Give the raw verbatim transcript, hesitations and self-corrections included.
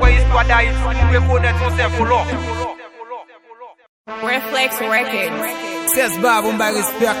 kwè istwa Dayiti, ou rekonèt yon sèfolo. Reflex Records. Sèz ba pou m bay respè ak